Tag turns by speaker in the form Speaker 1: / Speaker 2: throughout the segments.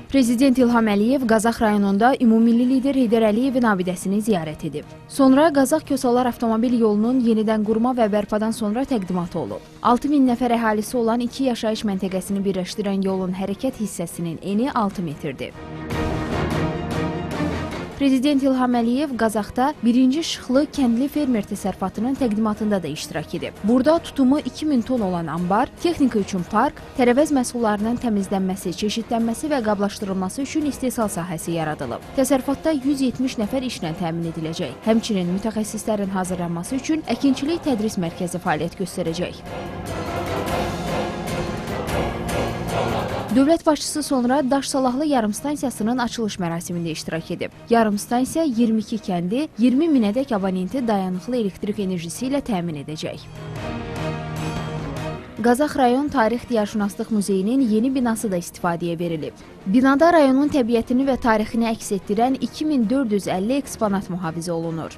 Speaker 1: Prezident İlham Əliyev Qazax rayonunda ümummilli lider Heydər Əliyevin abidəsini ziyarət edib. Sonra Qazax-Kosalar avtomobil yolunun yenidən qurma və bərpadan sonra təqdimatı olub. 6000 nəfər əhalisi olan iki yaşayış məntəqəsini birləşdirən yolun hərəkət hissəsinin eni 6 metrdir. Prezident İlham Əliyev Qazaxda 1-ci Şıxlı kəndli fermer təsərrüfatının təqdimatında da iştirak edib. Burada tutumu 2000 ton olan ambar, texnika üçün park, tərəvəz məhsullarının təmizlənməsi, çeşidlənməsi və qablaşdırılması üçün istehsal sahəsi yaradılıb. Təsərrüfatda 170 nəfər işlə təmin ediləcək. Həmçinin mütəxəssislərin hazırlanması üçün əkinçilik tədris mərkəzi fəaliyyət göstərəcək. Dövlət başçısı sonra Daş Salahlı yarımstansiyasının açılış mərasimində iştirak edib. Yarımstansiya 22 kəndi 20 minədək abonenti dayanıqlı elektrik enerjisi ilə təmin edəcək. Qazax rayon Tarix Diyarşünaslıq Muzeyinin yeni binası da istifadəyə verilib. Binada rayonun təbiətini və tarixini əks etdirən 2450 eksponat mühafizə olunur.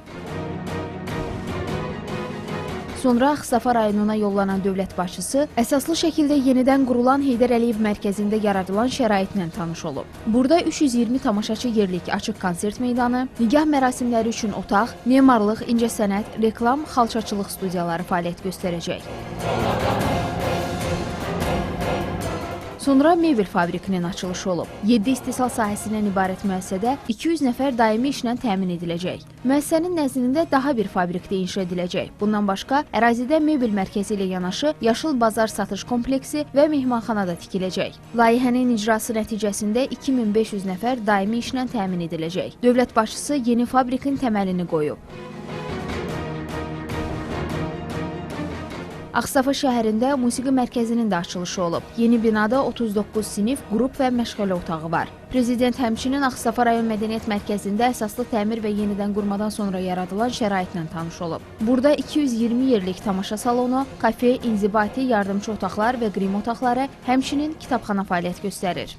Speaker 1: Sonra Ağstafa rayonuna yollanan dövlət başçısı əsaslı şəkildə yenidən qurulan Heydər Əliyev mərkəzində yaradılan şəraitlə tanış olub. Burada 320 tamaşaçı yerlik açıq konsert meydanı, nigah mərasimləri üçün otaq, memarlıq, incəsənət, reklam, xalçaçılıq studiyaları fəaliyyət göstərəcək. Sonra mebel fabrikinin açılışı olub. 7 istehsal sahəsindən ibarət müəssisədə 200 nəfər daimi işlə təmin ediləcək. Müəssisənin nəznində daha bir fabrikdə inşa ediləcək. Bundan başqa, ərazidə mebel mərkəzi ilə yanaşı yaşıl bazar satış kompleksi və mehmanxana da tikiləcək. Layihənin icrası nəticəsində 2500 nəfər daimi işlə təmin ediləcək. Dövlət başçısı yeni fabrikin təməlini qoyub. Ağstafa şəhərində musiqi mərkəzinin də açılışı olub. Yeni binada 39 sinif, qrup və məşğələ otağı var. Prezident həmçinin Ağstafa rayon mədəniyyət mərkəzində əsaslı təmir və yenidən qurmadan sonra yaradılan şəraitlə tanış olub. Burada 220 yerlik tamaşa salonu, kafe, inzibati, yardımçı otaqlar və qrim otaqları, həmçinin kitabxana fəaliyyət göstərir.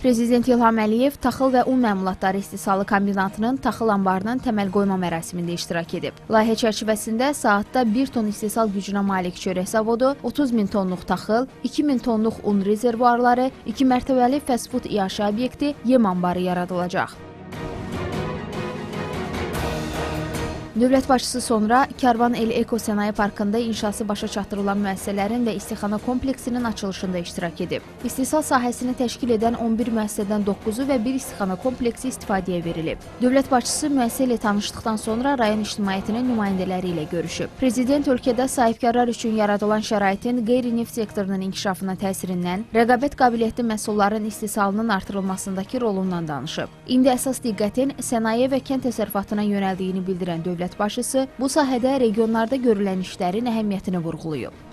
Speaker 1: Prezident İlham Əliyev taxıl və un məmulatları istehsalı kombinatının taxıl anbarının təməl qoyma mərasimində iştirak edib. Layihə çərçivəsində saatda 1 ton istehsal gücünə malik çörək zavodu, 30 min tonluq taxıl, 2 min tonluq un rezervuarları, 2 mərtəbəli fast-food iaşə obyekti, yem anbarı yaradılacaq. Dövlət başçısı sonra Karvan El Eko Sənaye Parkında inşası başa çatdırılan müəssisələrin və istixana kompleksinin açılışında iştirak edib. İstehsal sahəsini təşkil edən 11 müəssisədən 9-u və 1 istixana kompleksi istifadəyə verilib. Dövlət başçısı müəssisə ilə tanışdıqdan sonra rayon ictimaiyyətinin nümayəndələri ilə görüşüb. Prezident ölkədə sahibkarlar üçün yaradılan şəraitin qeyri-neft sektorunun inkişafına təsirindən, rəqabət qabiliyyətli məhsulların istehsalının artırılmasındakı rolundan danışıb. İndi əsas diqqətin sənaye və kənd təsərrüfatına yönəldiyini bildirən dövlət başçısı bu sahədə regionlarda görülən işlərin əhəmiyyətini vurğulayıb.